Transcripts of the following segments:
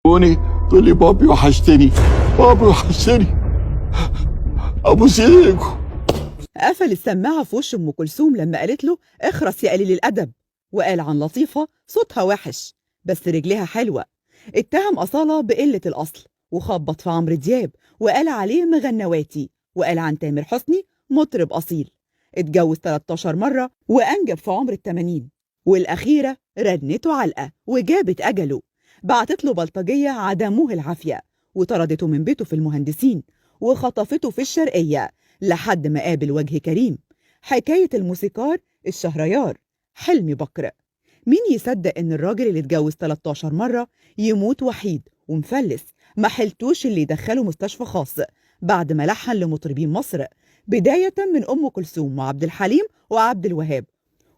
تقول لي بابي وحشتني، بابي وحشتني، ابوس ايديكم. قفل السماعة في وش أم كلثوم لما قالت له اخرس يا قليل الأدب، وقال عن لطيفة صوتها وحش بس رجلها حلوة. اتهم أصالة بقلة الأصل، وخبط في عمرو دياب وقال عليه مغنواتي، وقال عن تامر حسني مطرب أصيل. اتجوز 13 مرة وأنجب في عمر 80، والأخيرة رنته علقة وجابت أجله. بعتت له بلطجية عدموه العافية وطردته من بيته في المهندسين وخطفته في الشرقية لحد ما قابل وجه كريم. حكاية الموسيقار الشهريار حلمي بكر. مين يصدق إن الراجل اللي اتجوز 13 مرة يموت وحيد ومفلس، ما حلتوش اللي يدخله مستشفى خاص بعد ما لحن لمطربين مصر، بداية من أم كلثوم وعبد الحليم وعبد الوهاب،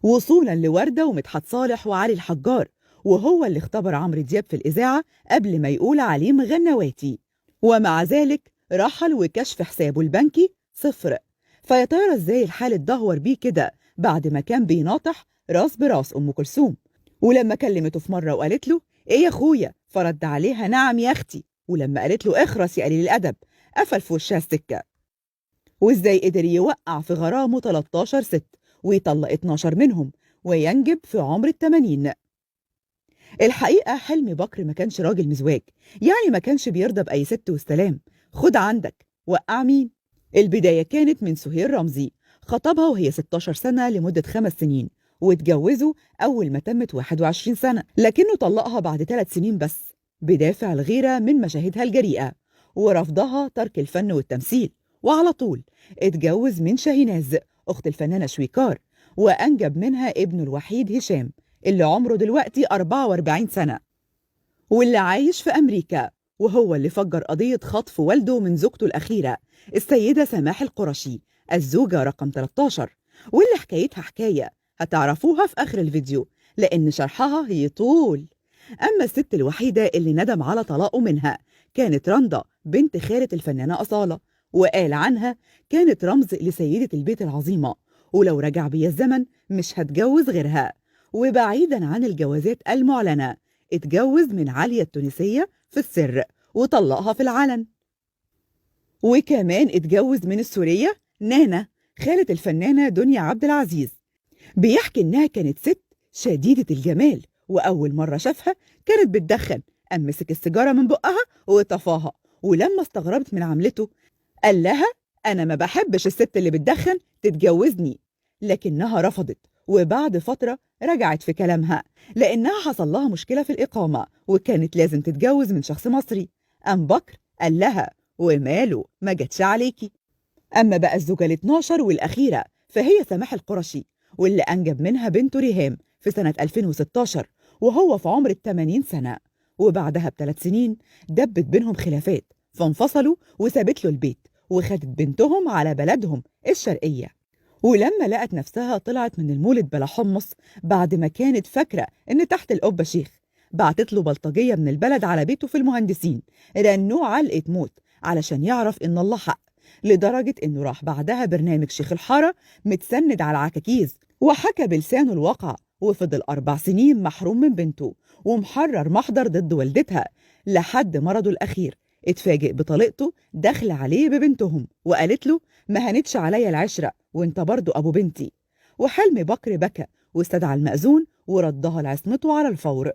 وصولا لوردة ومدحت صالح وعلي الحجار، وهو اللي اختبر عمرو دياب في الإذاعة قبل ما يقول عليه مغنواتي. ومع ذلك رحل وكشف حسابه البنكي صفر. فيا ترى ازاي الحال اتدهور بيه كده بعد ما كان بيناطح راس براس أم كلثوم؟ ولما كلمته في مرة وقالت له ايه يا اخويا، فرد عليها نعم يا اختي، ولما قالت له اخرس يا قليل الأدب قفل في وشها السكة. وازاي قدر يوقع في غرامه 13 ست ويطلق 12 منهم وينجب في عمر 80؟ الحقيقة حلمي بكر ما كانش راجل مزواج، يعني ما كانش بيرضى بأي ست والسلام. خد عندك وقع مين؟ البداية كانت من سهير رمزي، خطبها وهي 16 سنة لمدة 5 سنين، واتجوزوا أول ما تمت 21 سنة، لكنه طلقها بعد 3 سنين بس بدافع الغيرة من مشاهدها الجريئة ورفضها ترك الفن والتمثيل. وعلى طول اتجوز من شاهيناز أخت الفنانة شويكار، وأنجب منها ابنه الوحيد هشام اللي عمره دلوقتي 44 سنة واللي عايش في أمريكا، وهو اللي فجر قضية خطف والده من زوجته الأخيرة السيدة سماح القرشي الزوجة رقم 13، واللي حكايتها حكاية هتعرفوها في آخر الفيديو لأن شرحها يطول. أما الست الوحيدة اللي ندم على طلاقه منها كانت رندا بنت خالة الفنانة أصالة، وقال عنها كانت رمز لسيدة البيت العظيمة، ولو رجع بيا الزمن مش هتجوز غيرها. وبعيدا عن الجوازات المعلنة اتجوز من عالية التونسية في السر وطلقها في العلن. وكمان اتجوز من السورية نانا خالة الفنانة دنيا عبد العزيز. بيحكي إنها كانت ست شديدة الجمال، وأول مرة شافها كانت بتدخن، قام مسك السيجارة من بقها وطفاها، ولما استغربت من عملته قال لها أنا ما بحبش الست اللي بتدخن تتجوزني، لكنها رفضت. وبعد فترة رجعت في كلامها لأنها حصل لها مشكلة في الإقامة وكانت لازم تتجوز من شخص مصري. قام بكر قال لها وماله ما جاتش عليكي. أما بقى الزوجة ال12 والأخيرة فهي سماح القرشي، واللي أنجب منها بنته ريهام في سنة 2016 وهو في عمر 80 سنة. وبعدها ب3 سنين دبت بينهم خلافات فانفصلوا وسابت له البيت وخدت بنتهم على بلدهم الشرقية. ولما لقت نفسها طلعت من المولد بلا حمص بعد ما كانت فاكرة إن تحت القبة شيخ، بعتت له بلطجية من البلد على بيته في المهندسين رنوه علقة موت علشان يعرف إن الله حق، لدرجة إنه راح بعدها برنامج شيخ الحارة متسند على عكاكيز وحكى بلسانه الواقع، وفضل 4 سنين محروم من بنته ومحرر محضر ضد والدتها لحد مرضه الأخير. اتفاجئ بطليقته داخله عليه ببنتهم وقالت له ما هنتش عليا العشرة وانت برضو أبو بنتي. وحلمي بكر بكى واستدعى المأذون وردها لعصمته على الفور،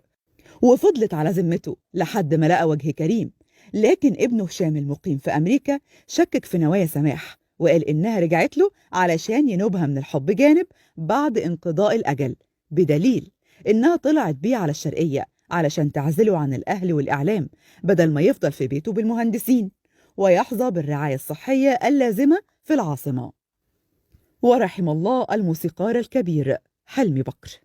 وفضلت على ذمته لحد ما لقى وجه كريم. لكن ابنه هشام المقيم في أمريكا شكك في نوايا سماح وقال إنها رجعت له علشان ينوبها من الحب جانب بعد انقضاء الأجل، بدليل إنها طلعت بيه على الشرقية علشان تعزله عن الأهل والإعلام بدل ما يفضل في بيته بالمهندسين ويحظى بالرعاية الصحية اللازمة في العاصمة. ورحم الله الموسيقار الكبير حلمي بكر.